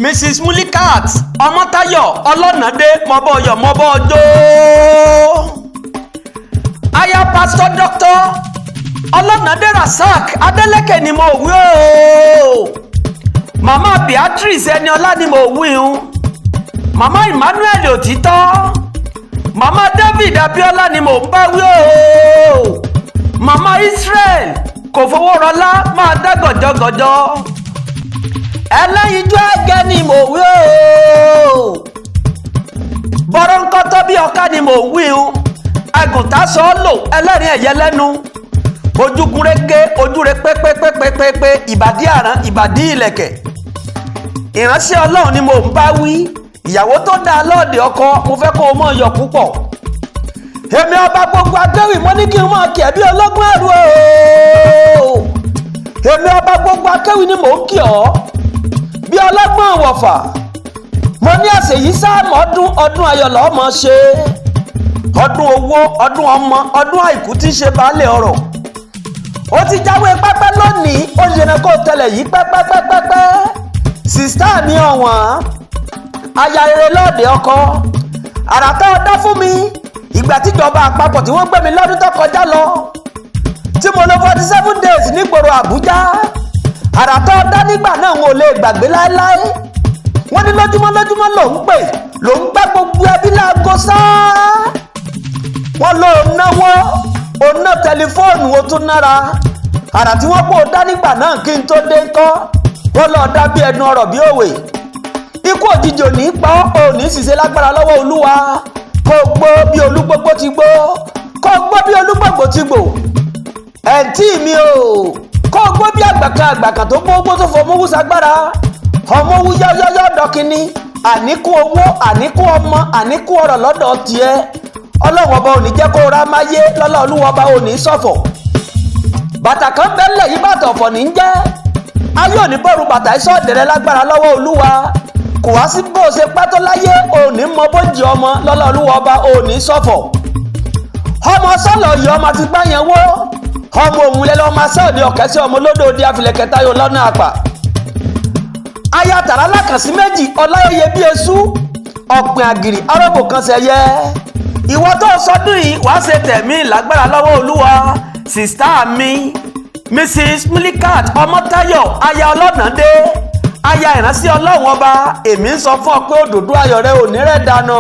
Mrs Mulikat Ọmọ́táyọ̀ Ọlọ́nàdé, mọ́bọ́yọ̀ mọ́bọ́jọ́, aya Pastor Doctor Ọlọ́nàdé Rasaq Adeleke ni mo wí o. Màmá Beatrice Ẹniọlá ni mo wí o. Màmá Emmanuel Òtítọ́, Màmá David Abiola ni mo ń bá wí o. Màmá Israel kò fowó rọlá máa dá gọ̀jọ̀gọ̀jọ̀. Ẹlẹ́yinjú ẹgẹ́ ni mo wí o. Bọ́rọ̀ǹkọ́tọ́ bí ọ̀ká ni mo wí o. Àgùntàn sọ ọ́ lò ẹlẹ́rìn ẹ̀yẹ lẹ́nu, ojúgun rege, ojú rẹ pépépépépé, ìbàdí àrán, ìbàdí ìlẹ̀kẹ̀. Ìránṣẹ́ Ọlọ́run ni mo ń bá wí. Ìyàwó tó dáa lọ́ọ̀dẹ̀ ọkọ, mo fẹ́ kó o mọ̀ yọ̀ púpọ̀. Èmi ọba gbogbo akéwì, mo ní kí n mọ̀ kí ẹ bí ọlọ́gbọ́n ẹ̀rù o. Èmi ọba gbogbo akéwì ni mò ń kí ọ bí ọlọ́gbọ́n wọ̀fà. Mo ní àṣeyí sáàmù ọdún, ọdún ayọ̀ lọ́ọ́ mọ̀ ṣe, ọdún owó, ọdún ọmọ, ọdún àìkú tí ń ṣe baálé ọrọ̀. Ó ti jáwé pẹ́pẹ́ lónìí, ó ṣe ní kó tẹlẹ̀ yìí pẹ́pẹ́pẹ́pẹ́. Sister mi ọ̀wọ́n, aya rere lọ́ọ̀dẹ̀ ọkọ, àrà tó dá fún mi ìgbà tíjọba àpapọ̀ tí wọ́n gbé mi lọ́dún tó kọjá lọ, tí mo lò 47 days nígboro Àbújá, àrà tó dá nígbà náà n ò lè gbàgbé láéláé. Wọ́n ní lójúmọ́ lójúmọ́ ló ń pè, ló ń gbá gbogbo ẹbí láago sáá. Wọ́n ló náwó, ó ná tẹlifóònù, ó tún nára. Àrà tí wọ́n pò dá nígbà náà kí n tó dé ńkọ́, wọ́n lọ́ọ́ dá bí ẹnu ọ̀rọ̀ bí òwe. Ikú òjijì ò ní pa ọ́, ò ní ṣìṣe lágbára lọ́wọ́ Olúwa. Kó gbó bí olúgbógbó ti gbó, kó gbó bí olúgbògbò ti gbò. Ẹ̀ǹtí mi o, kó gbó bí àgbàkan àgbàkan tó gbógbó tó fọmọ́wú sagbára, ọmọwú yọ́yọ́yọ́ dọ́kínní. Àníkún owó, àníkún ọmọ, àníkún ọrọ̀ lọ́dọ̀ tiẹ̀. Ọlọ́run ọba ò ní jẹ́ kó ra máyé lọ́lá. Olúwa ọba ò ní ṣọ̀fọ̀. Bàtà kan bẹ́lẹ̀ yí, bàtà ọ̀fọ̀ ní í jẹ́. Ayé òní bọ́ọ̀rù bàtà iṣẹ́ ọ̀dẹ̀rẹ̀ lágbára lọ́wọ́ Olúwa. Kò wá sí bó ṣe pẹ́ tó láyé, òní mọ bójì ọmọ lọ́lá. Olúwa ọba ò ní ṣọ̀fọ̀. Ọmọ sọ́lọ̀ yìí, ọmọ ti gbá yẹn wó, ọmọ òun lẹ́lọ́, ọmọ sẹ́ọ̀dì ọ̀kẹ́ sí ọmọ olódò òde àfilẹ̀kẹ́ táyọ̀ lọ́nà àpà. Aya tàrà lákàsí méjì, ọláyẹyẹ bí esú ọ̀pìn àgìrì arọ́bù kan ṣẹyẹ. Ìwọ tó sọdún yìí, wàá ṣe tẹ̀mí lágbára lọ́wọ́ Olúwa. Sister mi, Mrs Mulikat Ọmọ́táyọ̀, aya Ọlọ́nàdé, aya ìránṣẹ́ Ọlọ́run ọba, èmi ń sọ fún ọ pé òdòdó ayọ̀ rẹ ò ní rẹ̀ dànù.